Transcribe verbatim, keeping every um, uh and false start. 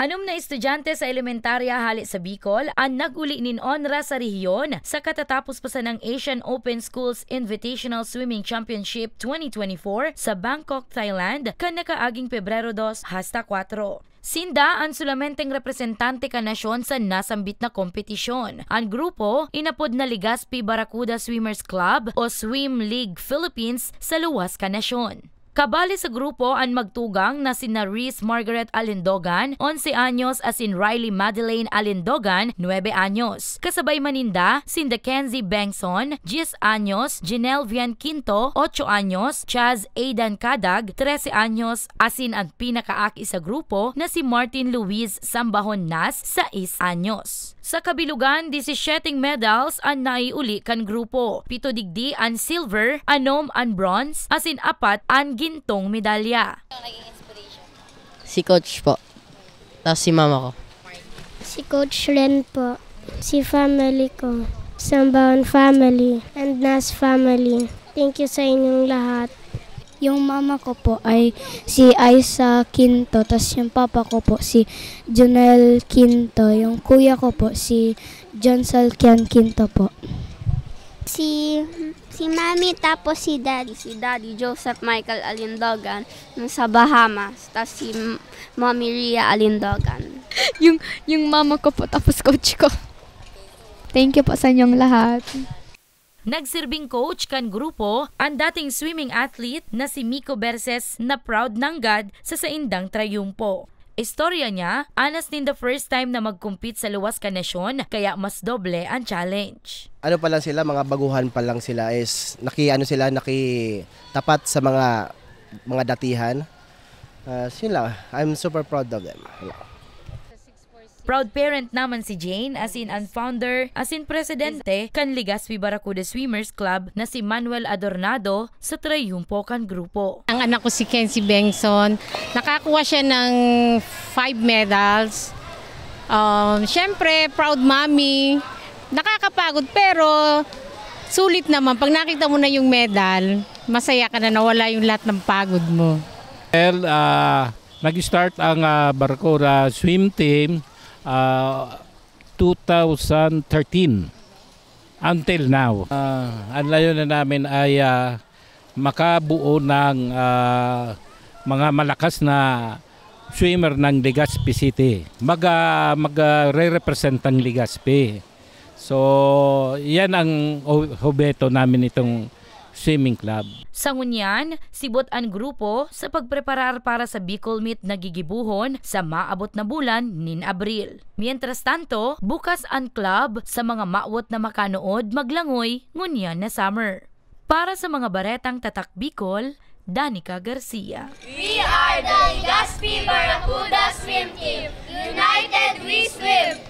Anom na estudyante sa elementarya hale sa Bicol an nag-uli nin onra sa rehiyon sa katatapos pa sanang Asian Open Schools Invitational Swimming Championship twenty twenty-four sa Bangkok, Thailand, kan nakaaging Pebrero dos hasta kwatro. Sinda an solamenteng representante kan nasyon sa nasambit na kompetisyon. An grupo, inapod na Legazpi Barracuda Swimmers Club o Swim League Philippines sa luwas kan nasyon. Kabali sa grupo an magtugang na sina Reese Margaret Alindogan, onse anyos, asin Riley Madeleine Alindogan, nuebe anyos. Kasabay man ninda, sinda Kenzie Bengson, diyes anyos, Janelle Vian Quinto, otso anyos, Chaz Aidan Cadag, trese anyos, asin an pinakaaki sa grupo na si Martin Luis Sambahon Nas, sais anyos. Sa kabilugan, disisiyete medals an naiuli kan grupo. Pito digdi an silver, anom an bronze, asin apat an gintong medalya. Si Coach po. Tapos si mama ko. Si Coach Ren po. Si family ko. Sambahon family and Nas family. Thank you sa inyong lahat. Yung mama ko po ay si Aiza Quinto, tas yung papa ko po si Jonel Quinto, yung kuya ko po si John Salkian Quinto po. Si si Mami tapos si Daddy. Si Daddy Joseph Michael Alindogan, yung sa Bahamas, tas si M- Mommy Ria Alindogan. Yung yung mama ko po tapos coach ko. Thank you po sa inyong lahat. Nagsirbing coach kan grupo an dating swimming athlete na si Miko Berses na proud nanggad sa saindang trayumpo. Istorya niya, anas nin the first time na mag-compete sa luwas kan nasyon, kaya mas doble an challenge. Ano pa lang sila, mga baguhan pa lang sila is naki ano sila, nakitapat sa mga mga datihan. Uh, yun lang, I'm super proud of them. Yun lang. Proud parent naman si Jane, asin an founder, asin presidente kan Legazpi Barracuda Swimmers Club na si Manuel Adornado sa trayumpo kan grupo. Ang anak ko si Kenzie Bengson, nakakuha siya ng five medals. Um, Siyempre, proud mommy. Nakakapagod pero sulit naman. Pag nakita mo na yung medal, masaya ka na, nawala yung lahat ng pagod mo. Well, ah, nag-start ang ah, Barracuda Swim Team ah, two thousand thirteen until now. Ah, ang layunin namin ay ah, makabuo ng ah, mga malakas na swimmer ng Legazpi City. Mag, ah, mag ah, re-represent ang Legazpi. So, yan ang o- hobeto namin itong swimming club. Sa ngunyan, sibot an grupo sa pagpreparar para sa Bicol Meet na gigibuhon sa maabot na bulan nin Abril. Mientras tanto, bukas an club sa mga mawot na makanood maglangoy ngunyan na summer. Para sa mga baretang Tatak Bicol, Danica Garcia. We are the Legazpi Barracuda Swim Team. United we swim!